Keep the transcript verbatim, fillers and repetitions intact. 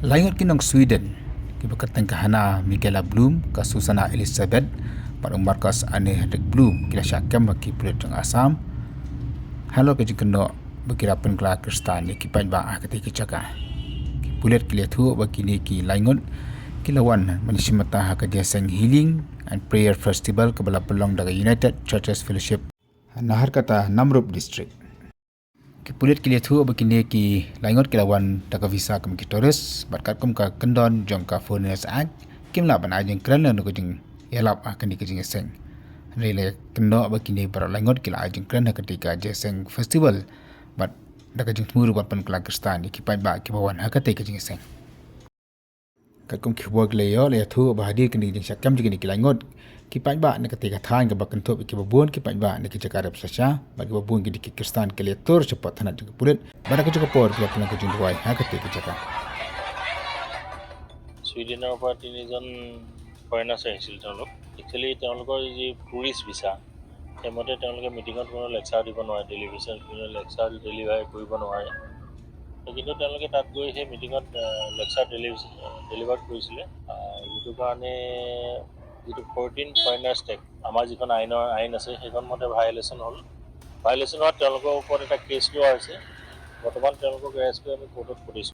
Laingut ki nong Sweden, kiba kyrteng ka Hanna Michaela Blom, ka Susanna Elisabeth bad u Markus Arne Henrik Blom, ki la shah kem ha ki pulit jong Assam halor ka jingkynnoh ba ki la pynkylla khristan ïa ki paidbah ha katei ka jaka. Ki pulit ki la ïathuh ba kine ki laingut ki la wan ban shim bynta ha ka jingïaseng Healing and Prayer Festival kaba la pynlong da ka United Churches Fellowship, Naharkata, Namrup District. Ki pulit ki la ïathuh ba kine ki laingut ki la wan da ka visa kum ki tourist bad katkum ka kyndon jong ka Foreigners Act, kim lah ban ai jingkren lane ka jingïalap ha kane ka jingïaseng. Hynrei la kynnoh ba kine baroh laingut ki la ai jingkren ha katei ka jingïaseng festival bad da ka jingthmu ruh ban pynkylla khristan ïa ki paidbah kiba wan ha katei ka jingïaseng. Katkum ki khubor ki la ïoh, la ïathuh ba hadien kane ka jingshah kem jong kine ki laingut, ki paidbah na katei ka thaiñ kaba kynthup ïa kiba bun ki paidbah na ki jaka rep sha sha bad kiba bun ki dei ki khristan, ki la ïatur shapoh thanat jong ki pulit bad ha kajuh ka por ki la pynlong ka jingduwai ha katei ka jaka. ছুইডেনৰ পৰা তিনিজন ফৰেইনাৰ্ছ আহিছিল তেওঁলোক। একচুৱেলি তেওঁলোকৰ যি টুৰিষ্ট ভিছা, সেইমতে তেওঁলোকে মিটিঙত কোনো লেকচাৰ দিব নোৱাৰে, টেলিভিছন কোনো লেকচাৰ ডেলিভাৰ কৰিব নোৱাৰে। কিন্তু তেওঁলোকে তাত গৈ সেই মিটিঙত লেকচাৰ ডেলিভাৰ কৰিছিলে। আহ, যিটো কাৰণে যিটো ফৰ্টিন ফৰেইনাৰ্ছ টেক্ট, আমাৰ যিখন আইনৰ আইন আছে, সেইখন মতে ভায়লেশ্যন হ'ল। ভায়লেশ্যন হোৱাত তেওঁলোকৰ ওপৰত এটা কেছ লোৱা হৈছে। বৰ্তমান তেওঁলোকক এৰেষ্ট কৰি আমি কোৰ্টত পঠিয়াইছোঁ।